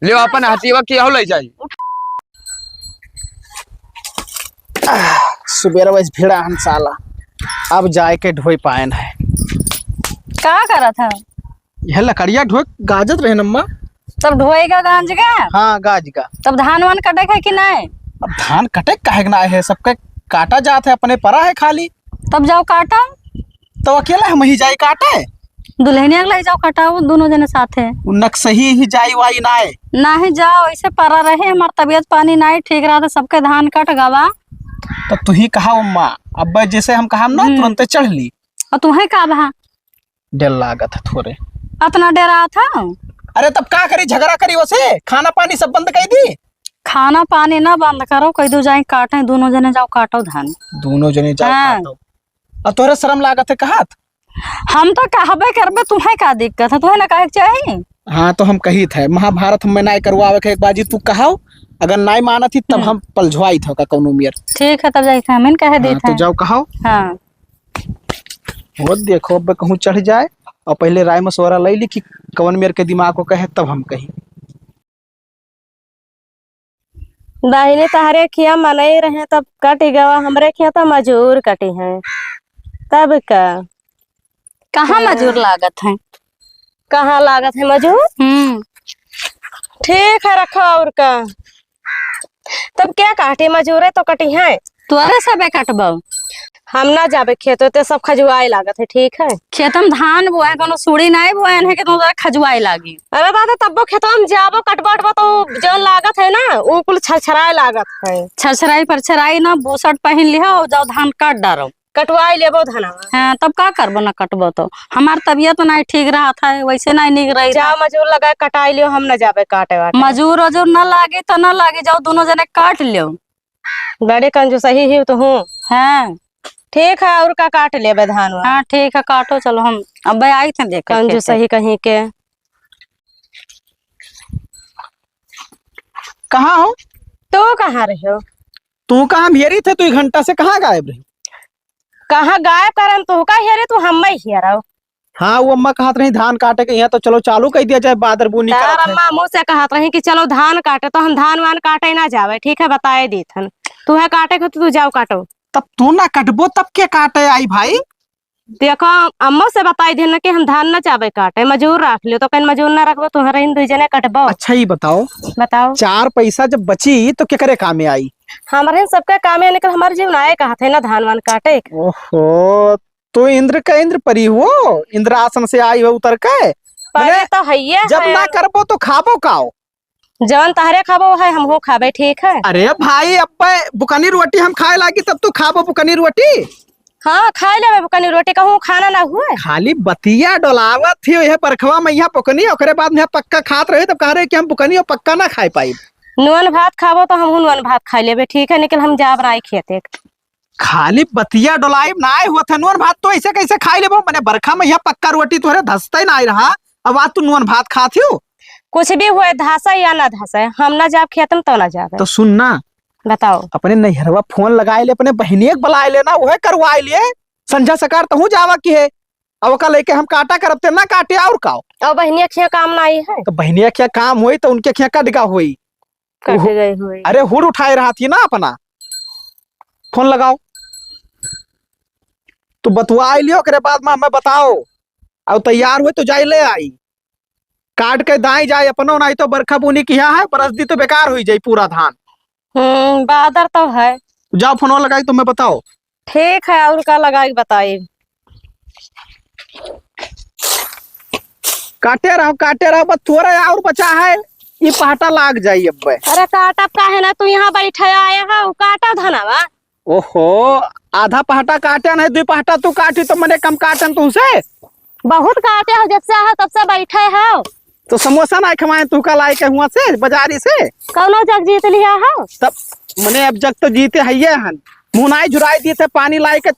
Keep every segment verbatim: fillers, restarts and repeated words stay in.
ले अपन हथियावा किया हो ले जाई। सुबेर वैसे भिड़ा हन साला, अब जाए के ढोई पाएन है। का करत है? यह लकड़िया ढोए गाजत रहे नम्मा। तब ढोएगा गांज का? हाँ, गाज का। तब धान वान कटे है कि नहीं? अब धान कटे काहे के ना है, सबके काटा जात है, अपने परा है खाली। तब जाओ काटा। तो अकेला हम ही जाई काटे? दुल्हनिया के ले जाओ काटा, वो दोनों जने साथ है। उ नक्सही ही जाई वाई ना है। ना ही जाओ, ऐसे परा रहे, हमार तबियत पानी ना ही ठीक रहा, तो सबके धान कट गवा। तो तू ही कहा अम्मा, अब जैसे हम कहा ना, हम्म। तुरंते चढ़ ली। और तुम्हें का बहा? डर लागत है थोड़े। अतना डरात है? अरे तब का करी, झगड़ा करी वसे? खाना पानी सब बंद कर दी। खाना पानी ना बंद करो, कह दो जाए काटे, दोनों जने जाओ काटो धान। दोनों जने जाओ हाँ। काटो। और तोहरे शर्म लागत है कहत? हम तो कहबे करबे, तुम्हें का दिक्कत है, तुम्हें ना कहे के चाही? हाँ तो हम कही थे, महाभारत हमें नाय करवावे के एक बाजी तू कहाओ, अगर नाय मानत ही तब हम्म। हम पलझवाई थे का कौनो मियर। ठीक है, तब जाए हम कह दी हाँ, तो थे। जाओ कहाओ। हाँ। वो देखो, अब कहूँ चढ़ जाए और पहले राय मशवरा ले ली कि कवन मेर के दिमाग को कहे, तब हम कही। दाहिने तहरे खिया मनई रहे, तब कट गवा, हमरे खिया तो मजूर कटी हैं। तब का? कहाँ हाँ। मजूर लागत है? कहाँ लागत है मजूर? हम्म। ठीक है, रखो और का। तब क्या काटे, मजूरे तो कटी हैं। तोरे सबे कटबो। हम ना जाबे खेत, ते सब खजुआए लागत है, ठीक है? खेत में धान बोए, कोनो सूड़ी नाई बोए, इन्हें के तो खजुआए लागी। अरे दादा, तब्बो खेतवा में जाबो, कटबो, अटबो तो जौन लागत है ना, उ कुल छरछराए लागत है। छरछराई परछराई ना, बुसट पहिन लिहो, जाओ धान काट डारो। कटवाई लेबो धनवा। हाँ, तब का करबो ना कटबो तो? हमार तबियत नाई ठीक रहत है, वैसे नाई निक रही। जाओ मजूर लगाए कटाई लियो, हम ना जाबे काटे वाटे। मजूर वजूर ना लागी तो ना लागी, जाओ दोनों जने काट लियो। बड़े कंजूसही ही तो हूँ। हाँ। ठीक है, और का काट लेबे धान वान। हाँ, ठीक है, काटो, चलो हम अब आई थे देख के कंजूसही कहीं के। कहाँ हो? तू कहाँ रहे हो? तू कहाँ हेरी थे? तू एक घंटा से कहाँ गायब रही? कहाँ गायब करन? तू का हेरे, तू हम ही हेरो। हाँ, वो अम्मा कहत रही धान काटे के, यहाँ तो चलो चालू कर दिया जाए, बादर बुनी तार करत है। अम्मा मुँह से कहत रही कि चलो धान काटे, तो हम धान वान काटे ना जावे, ठीक है, बताए दीथन। तू है काटे को तो तू जाओ काटो। तब तू ना कटबो तब के काटे आई भाई? देखो, अम्मो से बताई देना कि हम धान ना जावे काटे, मजूर रख लियो, तो कहीं मजूर ना रखबो, तुम्हारे इन दुई जने कटबो। अच्छा, ये बताओ, बताओ। चार पैसा जब बची तो केकरे कामे आई? हमारे इन सबके कामे निकल, हमारे जीव ना आए कहत है ना धान वान काटे के। ओहो, तू इंद्र का इंद्र परी हो, इंद्रासन से आई हो उतर के। परी मने, तो हइये जब है। ना करबो तो खाबो काओ? जवन तहरे खाबो है, हमहू खाबे, ठीक है? अरे भाई, अब्बे बुकनी रोटी हम खाए लागी, तब तू खाबो बुकनी रोटी? हाँ, खाए लेबे बुकनी रोटी, कहूँ खाना ना हुए। खाली बतिया डोलावत ही, यह परखवा में यहाँ पुकनी, ओकरे बाद में यहाँ पक्का खात रही, तब कह रहे कि हम पुकनी और पक्का ना खाए पाई। नून भात खाबो तो हमहू नून भात खाए लेबे, ठीक है? निकल, हम जाब राई खेते। खाली बतिया डोलाइब नाय हुआ था, नून भात तो ऐसे कैसे खाई लेबो? मने बरखा में यहाँ पक्का रोटी तोहरे धसते नाय रहा, अब आज तू नून भात खात हियो? कुछ भी हुए, धसा या ना धसा, हम ना जाब खेतन तो ना जाबे। तो सुन ना, बताओ। अपने नैहरवा फोन लगाए ले, अपने बहिनिया के बुलाए ले ना, उहे करवाए लिए, संझा सकार तहू जावा की है, अब ओका लेके हम काटा करब ते ना काटे और काओ। और बहिनिया खिया काम ना आई है। तो बहिनिया खिया काम होई तो उनके खिया कट गा होई। कट उहु-, गए हुए। अरे हुड़ उठाए रहा थी ना अपना। फोन लगाओ। तू बतुआ लियो, ओकरे बाद में हमें बताओ। और तैयार हुए तो जाई ले आई। काट के दाई जाए अपनो, नहीं तो बरखा बुनी किया है, बरस दी तो बेकार हुई जाई पूरा धान। हम्म, बादर तो है। जाओ फोन लगाई तो मैं बताओ। ठीक है, और का लगाई बताई। काटे रहो, काटे रहो, बस थोड़ा और बचा है, ये पहाटा लाग जाई अब। अरे काटब काहे ना, तू यहाँ बैठे आए हो, काटो धनवा। ओहो, आधा पहाटा काटे नहीं, दो पहाटा तू काटी तो मने कम काटन तुमसे। बहुत काटे हो, जब से आए हो तब से बैठे हो। तो समोसा ना खवाएं तू का लाई के हुआ से, बाजारी से? कौनो जग जीत लिया हो? तब मने अब जग तो जीते हइये हन, मुँह नाई झुराई दिए थे, पानी लाई के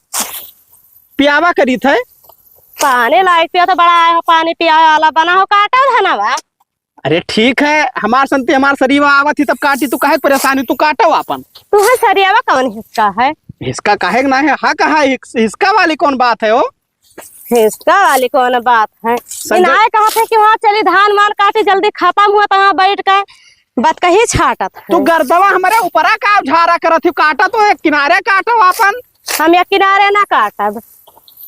पियावा करी थे। पानी लायक पिया तो बड़ा आया हो, पानी पिया वाला बना हो, काटो धनवा। अरे ठीक है, हमार संती हमार सरीवा आवत ही तब काटी, तू काहे परेशानी, तू काटो आपन। तू है सरियावा कौन हिसका है? हिसका काहे के ना है, हक है, हिस-, हिसका वाली कौन बात है ओ? हिसका वाली कौन बात है? संजय इनाय कहत है कि वहाँ चली धान वान काटी, जल्दी खतम हुआ, तो वहाँ बैठ के बतकही छाटत है। तू गर्दवा हमरे ऊपरा का झारा करत हो, काटा तो एक किनारे काटो आपन। हम एक किनारे ना काटब,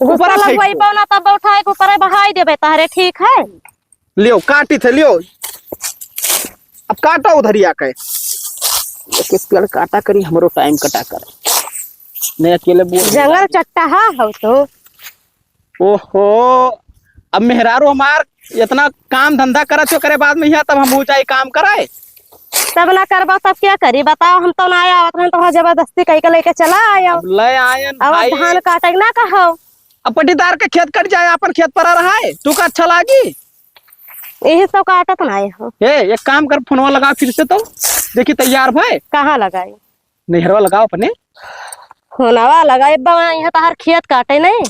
गुस्सा ऊपरा फेंक लगवाई दो। पौना तब उठाए के ऊपरे बहाई देबे तहरे, ठीक है? लियो, काटी थे, लियो। अब काटो उधरिया के। एक एक पेड़ काटा करी, हमरो टाइम कटा कर। नहीं अकेले बोल जंगल चट्टाहा हो तो। ओहो, अब मेहरारू हमार इतना काम धंधा करत हो, करे बाद में यहाँ तब हम जाई काम करे। तब ना करबा तब क्या करी बताओ, हम तो ना आवत रहन तो जबरदस्ती कही के लेके चला आयो। अब ले आयन अब भाई। धान काटे के ना कहो। अब पट्टीदार के खेत कट जाए, अपन खेत पर रहा है, तू का अच्छा लागी? यही सब काटत ना आए हो। ए, एक काम कर, फोनवा लगा फिर से तो, देखी तैयार भय। कहाँ लगाई? नैहरवा लगाओ अपने। फोनवा लगाई बा, यहाँ तहार खेत काटे नहीं।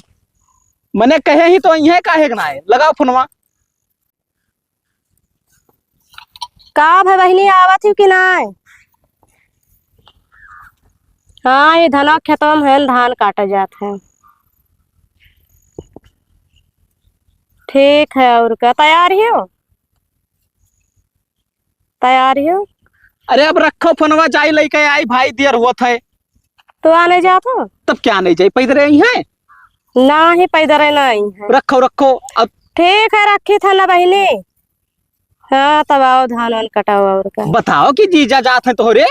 मने कहे ही तो यहाँ काहे के ना आए, लगाओ फोनवा। का भय बहिनी, आवत ही कि नाय? हाँ, ये धनवा खेतवा में है, धान काटे जात है। ठीक है, और का तैयार ही हो? तैयार ही हो? अरे अब रखो फोनवा, जाई लइके आई भाई, देर होत है। तू आने जात हो? तब क्या नहीं जाई, पैदल आई है? नाही, पैदल नाही है। रखो, रखो। अब ठीक है, रखी था ना बहिनी। हाँ, तब आओ, धान वान कटाओ और का। बताओ कि जीजा जात है तोहरे?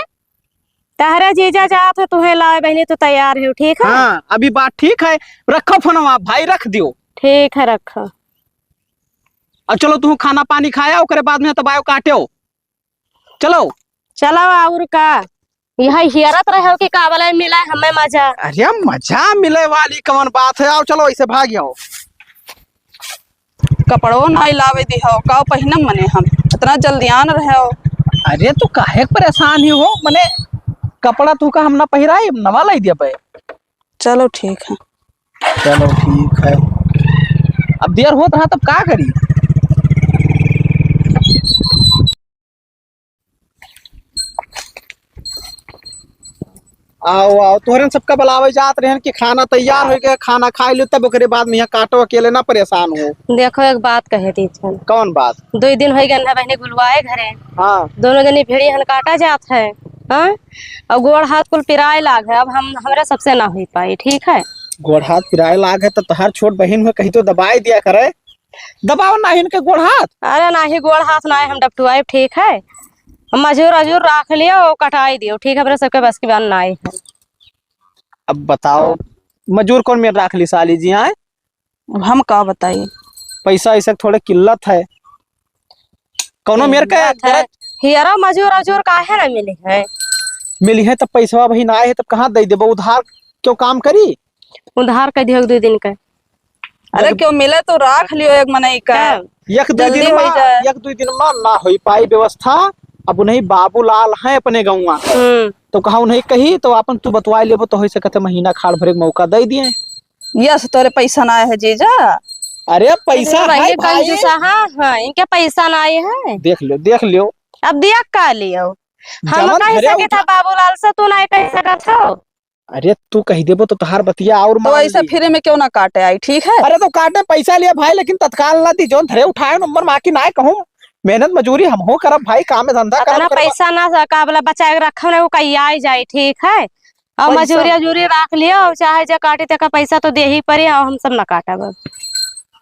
तहरे जीजा जात है, तुहे लाए बहिनी, तू तैयार हो, ठीक है? हाँ, अभी बात ठीक है। रखो फोनवा, भाई रख दियो। ठीक है, रखो। अब चलो, तू खाना पानी खाया, ओकरे बाद में तब आयो काट्यो। चलो। चलो, और का? यह हियरत रहो कि का वाला मिला है हमें मजा। अरे, मजा मिले वाली कौन बात है? आओ, चलो, ऐसे भाग आओ। कपड़ो नाई लावे दिहो, का पहिनम मने हम? इतना जल्दियान रहो। अरे, तू काहे परेशान ही हो? मने, कपड़ा तू का हम ना पहिराई, नवा लाई दिया पे। चलो, ठीक है। चलो, ठीक है। अब देर होत रहा, तब का करी? आओ, आओ, तोहरे सबका बुलावे जात रहन कि खाना तैयार हो गया, खाना खाई लो, तब ओकरे बाद में यहाँ काटो, अकेले ना परेशान हो। देखो, एक बात कहे दी थन। कौन बात? दो दिन हो गए ना बहनी गुलवाए घरे। हाँ। दोनों जनी भिड़ी हन काटा जात है, हाँ? और गोड़ हाथ कुल पिराए लाग है, अब हम, हमरा सबसे ना हो पाई, ठीक है? गोड़ हाथ पिराए लाग है, तो तोहार छोट बहिन हो, कहीं तो दबाई दिया करे। दबाओ ना इनके गोड़ हाथ। अरे नाही, गोड़ हाथ नाही, हम डपटुआइब, ठीक है? हम मजूर अजूर राख लियो, कटाई दियो, ठीक है? हमरे सबके बस की बात नाही है। अब बताओ, मजूर कौन मेर राख ली साली जी, आए? अब हम का बताई? पैसा ऐसे थोड़े किल्लत है, कौनो मेर के किल्लत है। गरज हियरा मजूर अजूर काहे ना मिली है? मिली है तब पैसवा वही ना आए है, तब कहाँ दे देबो? उधार क्यों काम करी? उधार कर दियो दो दिन का। अरे, एक क्यों मिले तो राख लियो एक मनई का। का? एक दुई जल्दी दिन होई मा, जाए। एक दुई दिन मा ना होई पाई व्यवस्था। अब उन्हीं बाबूलाल हैं अपने गौवा के। हम्म। तो कहा उन्हीं कही तो आपन तू बतवाई लेबो तो होई सकत है महीना खाड़ भरे के मौका दे दिए। यस, तोरे पैसा ना है जीजा। अरे पैसा अरे है भाई। कंजूसा, हाँ, हाँ, इनके पैसा ना आए है। देख लियो, देख लियो। अब दिया का लियो? हम जवन कह घरे सकत उठा है बाबूलाल से, तू नहीं कह सकत हो। अरे तू कह देबो तो तोहार बतिया और तो मान ऐसे ली। फ्री में क्यों ना काटे आई, ठीक है? अरे तो काटे पैसा लिया भाई, लेकिन तत्काल ना दी, जौन धरे उठाए नंबर माँ की ना कहूँ, मेहनत मजूरी हम हो करब भाई, काम धंधा करब, अतना करब। पैसा ना सा-, का बोला बचाए के रखब ना, वो कहीं आई जाए, ठीक है? और पैसा मजूरी अजूरी राख लियो, और चाहे जे काटी तेका पैसा तो दे ही पड़ी, और हम सब ना काटब अब।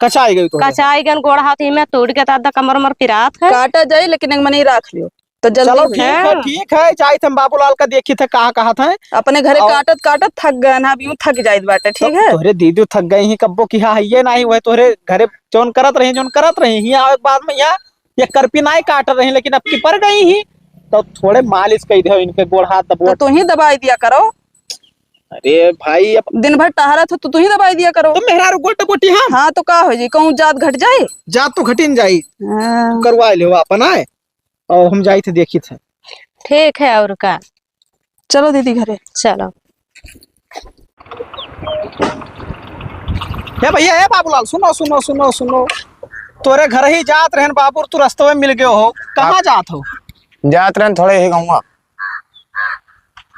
कचाई गई तो कचाई गन गोड़ हाथ ही में टूट के दादा कमर उमर पिरात है। काटा जाई, लेकिन एक मनई राख लियो। तो जल्दी चलो हो जाए। ठीक है, हाँ। ठीक है, जाइत हम बाबूलाल का देखी थे, कहा कहत हैं। अपने घरे और काटत काटत थक गए ना, अब यूं थक जाइत बाटे, ठीक तो है? तोहरे दीदी थक गई ही कब्बो की, हाँ, ये नहीं हुए, तोहरे घरे जौन करत रही, जौन करत रही, हियाँ आवे के बाद में यहाँ ये करपी नाई काट रही, लेकिन अब की पर गई ही, तो थोड़े मालिश कही दे इनके गोड़ हाथ दबो। तो तू ही दबाई दिया करो। अरे भाई, अब दिन भर टहरत हो तो तू ही दबाई दिया करो। तो मेहरारू गोट गोटी हम। हाँ, तो का हो जी, कहूँ जात घट जाए? जात तो घटिन जाई। हाँ। करवा ले अपन आए। और हम जाई थे, देखी थे। ठीक है, और का? चलो दीदी घरे। चलो। हे भैया, हे बाबूलाल, सुनो, सुनो, सुनो, सुनो। तोरे घर ही जात रहन बाबू, तू रस्तवे में मिल गयो हो। कहाँ आप जात हो? जात रहन थोड़े ही गौवा।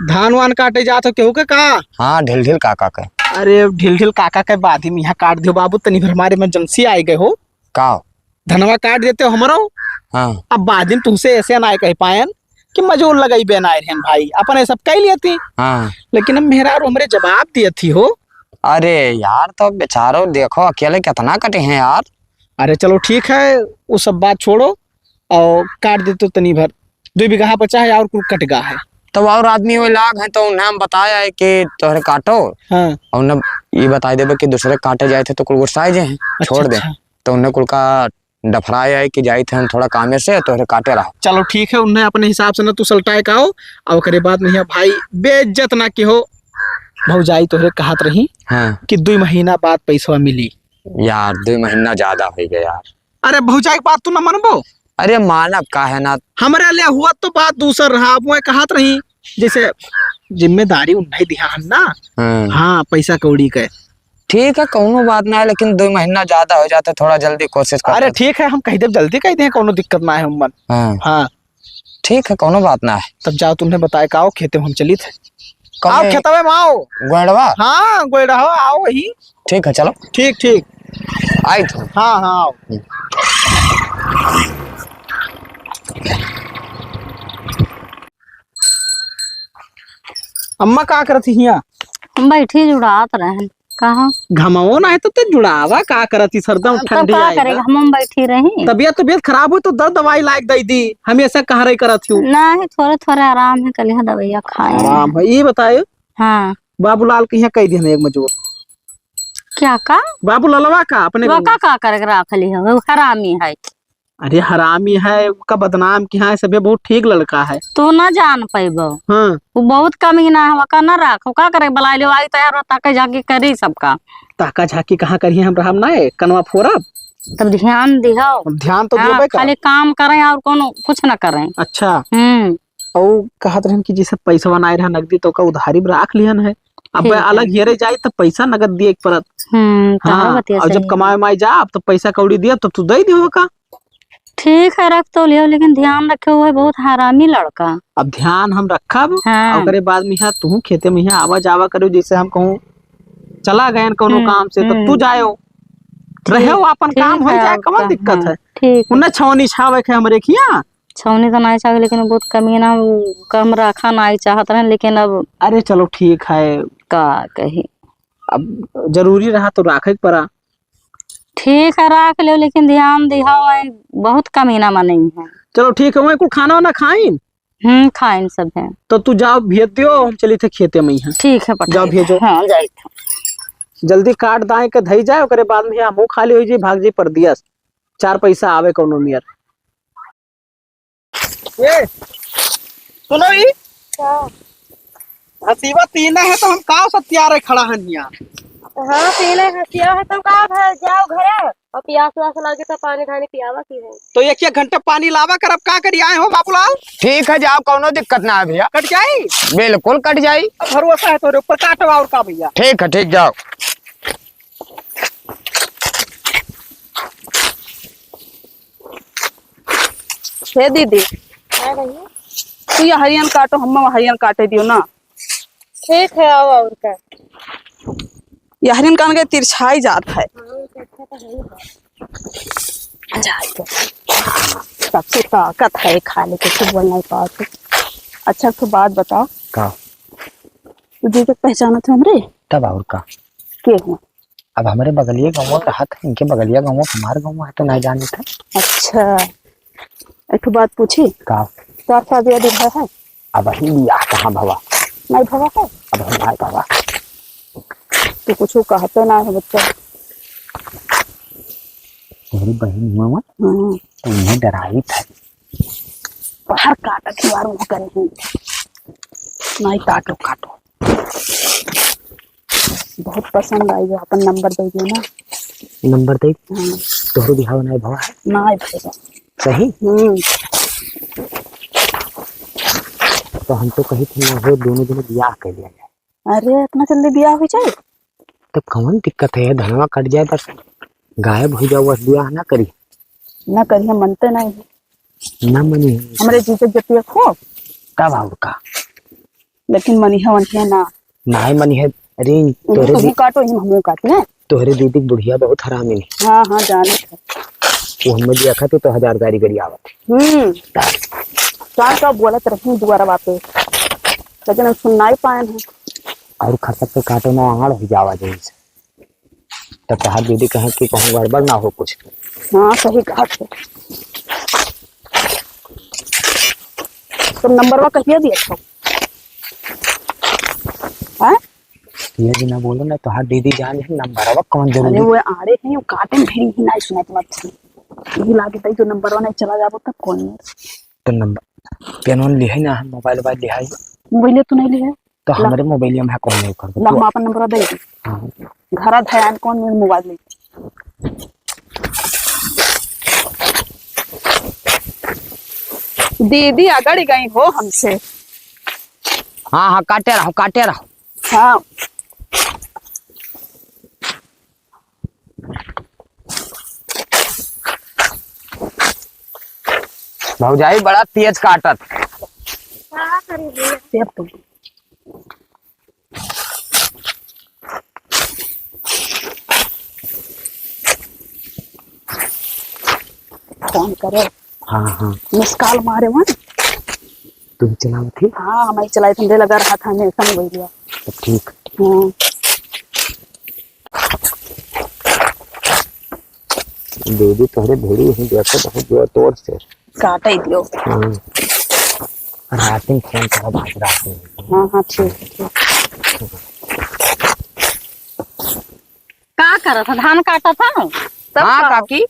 धान वान काटे जात हो केहू के का? हाँ, ढिल ढिल काका के। अरे ढिल ढिल काका के बादिम इहाँ काट दियो बाबू, तनी भर हमारे इमरजेंसी आइ गए हो। का? धनवा काट देते हो हमरो। हाँ। अब बादिम तुमसे ऐसे ना कह पायन कि मजूर लगाई बे ना रहन भाई, अपन ये सब कह लिया थी। हाँ। लेकिन अब मेहरारू हमरे जवाब दिया थी हो। अरे यार, तो बेचारो देखो अकेले कितना कटे हैं यार। अरे चलो ठीक है, वो सब बात छोड़ो और काट दे तो तनी भर, दो बीघा बचा है और कुल कट गा है। तब और आदमी वो लाग हैं तो उन्हें हम बताया है कि तोहरे काटो। हाँ। और उन्हें ये बताई देबे कि दूसरे काटे जाए थे तो कुल गुस्साए जे हैं, अच्छा, छोड़ दे। अच्छा। तो उन्हें कुल का डफराया है कि जाई थे हम थोड़ा कामे से, तोहरे काटे रहो। चलो ठीक है, उन्हें अपने हिसाब से ना तू सलटाए का हो, और ओकरे बाद में यहाँ भाई बेइज्जत ना की हो। भौजाई तोहरे कहत रही हाँ। कि दो महीना बाद पैसवा मिली। यार, दो महीना ज्यादा हो गया यार। अरे भौजाई के बात तू ना मनबो? अरे मानब का है ना। हमरे ले हुआ तो बात दूसर रहा, अब वो कहत रही जैसे जिम्मेदारी उन्हें दिया हम ना। हाँ। हाँ, पैसा कौड़ी के। ठीक है, कौनो बात ना है, लेकिन दो महीना ज्यादा हो जाता, थोड़ा जल्दी कोशिश करते। अरे ठीक है, हम कह देब जल्दी कह दें, कौनो दिक्कत ना है उम्मन। हाँ। हाँ। ठीक है, कौनो बात ना है। तब जाओ, तुमने बताए का आओ, खेते में हम चलित है। कौन आओ है? खेतवे में आओ। गोड़वा? हाँ, गोड़वा आओ वही। ठीक है, चलो। ठीक, ठीक। आई तो। हाँ, हाँ, आओ। हम्म। अम्मा का करत हिया? हम बैठी जुड़ात रहन। कहा? घमाओ ना है तो ते जुड़ावा का करत ही, सरदम अब तब ठंडी का आई करे, बा। घमम बैठी रही। तबियत, तबियत खराब हो तो दर्द दवाई लायक दई दी, हमेशा कहा रही करत हूँ। ना है, थोड़े थोड़े आराम है, कल यहाँ दवाइया खाए हैं। आराम है, ये बताए। हाँ। बाबूलाल के यहाँ कह दिया एक मजूर। क्या का? बाबूलालवा का अपने वो गाँव का, में। का करे के राख ली है, वो हरामी है। अरे हरामी है, ओका बदनाम किहा है, सभे बहुत ठीक लड़का है। तू ना जान पैबो। हाँ। वो बहुत कमीना है, ओका ना राख, वो का करे, बुला लियो, आई तैयार हो, ताके झांकी करी सबका। ताका झांकी कहाँ करिए, हम रहब ना, ए, कनवा फोड़ब। तब ध्यान दिहो। अब ध्यान तो हाँ, दियो बे का। खाली काम करें और कोनो कुछ ना करें। अच्छा। हम्म। और कहत रहन कि जैसे पैसा बनाए रहा नगदी, तो का उधारी में राख लिहन है। अब ठीक है। अलग हेरे जाई, तब पैसा नगद दिए के पड़त। हम्म, तोहरा हाँ, बतिया और जब सही है। कमाए माए जा, अब तो पैसा कौड़ी दिया, तब तू दे दियो का। ठीक है, रख तो लियो, लेकिन ध्यान रखे, वो है बहुत हरामी लड़का। अब ध्यान हम रखब, हाँ। ओकरे बाद में यहाँ तू खेते में यहाँ आवा जावा करो, जैसे हम कहूँ चला गए कौनो हम्म, काम से, तो हम्म। तू जायो, ठीक, रहे हो अपन ठीक काम हो है, जाए, और कौन का, दिक्कत हाँ, है? ठीक है। उन्हें छौनी छावे के हमरे खिया। छौनी तो नहीं छावे, लेकिन वो बहुत कमीना, वो कम रखा नहीं चाहत रहे, लेकिन अब अरे चलो ठीक है। का कही? अब जरूरी रहा तो राखे के पड़ा। ठीक है, राख लियो, लेकिन ध्यान दिहाओ, आए बहुत कमीना मनई है। चलो ठीक है, वहीं कुल खाना वाना खाइन? हम्म, खाइन सब है। तो तू जाओ, भेज दियो, हम चली थे खेते में ही हैं। ठीक है, पठाई जाओ, भेजो। हाँ, जाई थे। जल्दी काट दाए के धई जाए, ओकरे बाद में हम खाली हो जाई, भाग जाई परदियस। चार पैसा आवे कौनो नियर। ए, सुनो ई। का? हसीवा तीना है तो हम का सब तैयार है खड़ा हन हिया। हाँ, तीना हसीवा है तो का भर जाओ घरे और प्यास व्यास लागे तो पानी धानी पियावा की है। तो एक एक घंटा पानी लावा कर, अब का करी आए हो बाबूलाल? ठीक है, जाओ, कौनो दिक्कत ना है भैया। कट जाई? बिल्कुल कट जाई। अब भरोसा है तोरे ऊपर, काटो और का भैया। ठीक है, ठीक, जाओ। हे दीदी, हाँ भैया। तू ये हरियन काटो, हम हरियन काटे दियो ना। ठीक है, आओ और का। ये हरियन कान के तिरछाई जात है। हाँ, वो तो अच्छा तो है ही है। जाए तो। सबसे ताकत है खाने के, तू बोल नहीं पावत। अच्छा, तो बात बताओ। का? तू जीजा के पहचानत हो हमरे? तब और का? के हो? अब हमरे बगलिया गाँव के हक है, इनके बगलिया गाँव हमार गाँव है, तो नहीं जानी था। अच्छा, एक ठो बात पूछी? का? तोर शादी वादी भवा है? अब अभी बियाह कहाँ भवा? नहीं भवा है? अब हम नहीं भवा। तू कुछ कहते ना है बच्चा। तेरी बहन हुआ मत, हाँ। तो उन्हें डराई था। बाहर काटा खिलार मुँह करी। नहीं काटो, काटो। बहुत पसंद आई, जो अपन नंबर दे दियो ना। नंबर दे? हाँ। तोहरो बिहाव नाय भवा है? नाय भवा। सही? हम्म। तो हम तो कही थे, वो दोनों जने बियाह कर लिया जाए। अरे, इतना जल्दी बियाह हो जाए? तब कौन दिक्कत है, धनवा कट जाए, बस गायब हो जाओ, बस बियाह ना करी। ना करी, हम मनते नहीं। ना मनी है। हमरे जीजा जतिया खूब। का भाव का? लेकिन मनिहा वनिहा ना। नाय मनिहा, अरे, तोहरे तुहू दी-, काटो, ही हमहू काटी, हैं? तोहरे दीदी के बुढ़िया बहुत हरामी है। हाँ, हाँ, जाने है। वो हमें देखा तो, तो हजार गारी गारी आवत है। हम्म। चार का बोलत रही दुआरा बापे, लेकिन हम सुन नहीं पाए हैं। और खसक के काटो ना, आड़ हो जावा जैसे। तो तोहार दीदी कहे कि कहूँ गड़बड़ ना हो कुछ। हाँ, सही कहा थे। तो नंबरवा कहिया दिया था? हाँ? ये भी ना बोलो ना, तोहार दीदी जान है, नंबरवा कौन अरे जरूरी? वो आड़े है, वो काटे में भिड़ी ही ना सुना तुम्हार। यही लागे तई जो नंबरवा नहीं चला जाबो तब कौन है? तो नंबर, पेन ओन लिहे ना, हम मोबाइल वोबाइल लिहे। मोबाइल तो नहीं लिहे। तो ला। हमरे मोबाइलिया में है, कौन नहीं कर ला, तू? हम आपन नंबर दे दी। हाँ। घरा धयान कौन मेरे मोबाइल ले। दीदी अगड़ गई हो हमसे। हाँ, हाँ, काटे रहो, काटे रहो। हाँ। भौजाई बड़ा तेज काटत। का करी भैया? सेब तो। फोन करे। हाँ, हाँ। मिस कॉल मारे वहाँ। तू ही चलावत थी? हाँ, हम ही चलाई थे, लगा रहा था हमेशा मोबाइलिया। तो ठीक। हाँ। दीदी तोहरे भिड़ी ही देखो बहुत जोर तोर से। काटे दियो। हाँ। रात में फोन करब आज रात में। हाँ, हाँ, ठीक, ठीक। का करत ह? धान काटत ह? तब हाँ, का? काकी।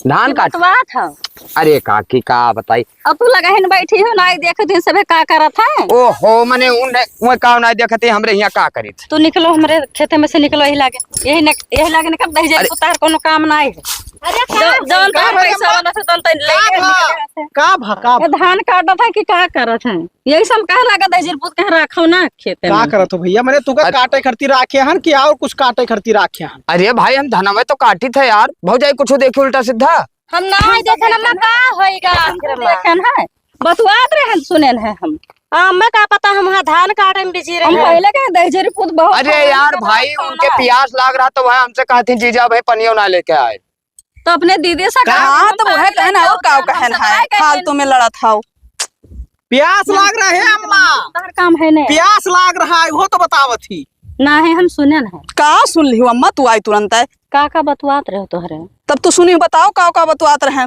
धान काट। बात ह। अरे काकी, का बताई? अब तू लगा ही न बैठी हो, नाई देखत ही सभे का करत ह। ओहो, मने उन, उन का नाई देखत ही, हमरे हियाँ का करित? तू निकलो, हमरे खेते में से निकलो, यही लागे, यही न, यही लागे निकल, दहिजरी अरे। पुतार कोनो काम नाई है। अरे, का जो-, जौन का तोहर भा-, पैसा वाला से तौन तैन का लेके भा-, निकले से। का भा, का ए, भा? धान काटत ह कि का करत ह? यही सब कहे लागत है, जिरपुत कहे राखो ना खेते का में। करत हो भैया? मने तुका कार काटे खरती राखे हन कि और कुछ काटे खरती राखे हन? अरे भाई, हम धनवे तो काटी थे यार। भौजाई कुछ देखी उल्टा सीधा। हम ना है देखे ना, का होइगा? हम देखे ना है। बतुआत रहे हैं, सुने हैं हम। हमें का पता, हम वहाँ धान काटे में बिजी रहे। हम पहले कहे दहिजरी पूत बहुत अरे यार भाई, उनके प्यास लाग रहा तो वह हमसे कहती, "जीजा भाई पनियो ना लेके आए।" तो अपने दीदी से का? हाँ, तो वह कहन और का कहन है, फालतू में लड़त हाउ। प्यास लाग रहा है अम्मा। तोहर काम है ने। प्यास लाग रहा है, वो तो बतावत ही। ना है, हम सुने न है। का सुन लिहो अम्मा, तू आई तुरंत है। का का बतुआत रहो तोहरे? तब तू सुनी, बताओ का का बतुआत रहे।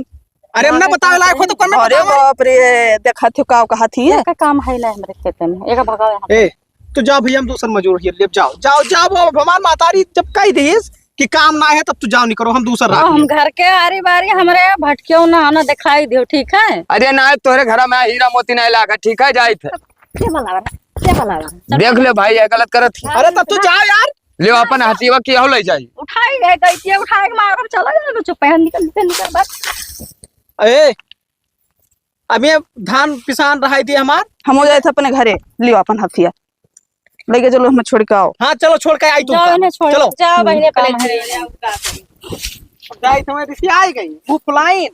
अरे, हम ना बतावे लायक हो तो कौन में अरे बतावे? बाप रे, देखा थियो का कहा थी। का काम है ला हमरे खेते में, एक भगावे हम। ए, तो जा भैया, हम दूसर मजूर हियर लेब, जाओ, जाओ, जाओ, अब हमार मातारी जब कह दिस कि काम ना है, तब तू जाओ, नहीं करो, हम दूसर राख हम लेब। घर के आरी बारी हमरे भटकियो ना, ना दिखाई दियो, ठीक है? अरे ना, तोहरे घरा में हीरा मोती नहीं लागा, ठीक है, जाइत है। के बलावा, के बलावा? देख ले भाई, ये गलत करत ही। अरे तब तू जा यार। ले अपन हसीवा की हो ले जाई। उठाई गए, गई के उठाए के मारब, चला जाए, चुप है, निकल, निकल, निकल, बस। ए, अब ये धान पिसान रहाई दिए हमार। हम हो जाए थे अपने घरे, लियो अपन हथिया। लेके चलो, हमें छोड़ के आओ। हाँ, चलो, छोड़ के आई तुम जाओ का। इन्हें छोड़, चलो। जाओ बहने अपने काम घरे। है। जाई तो मैं रिसी आई गई, भूख फुलाइन।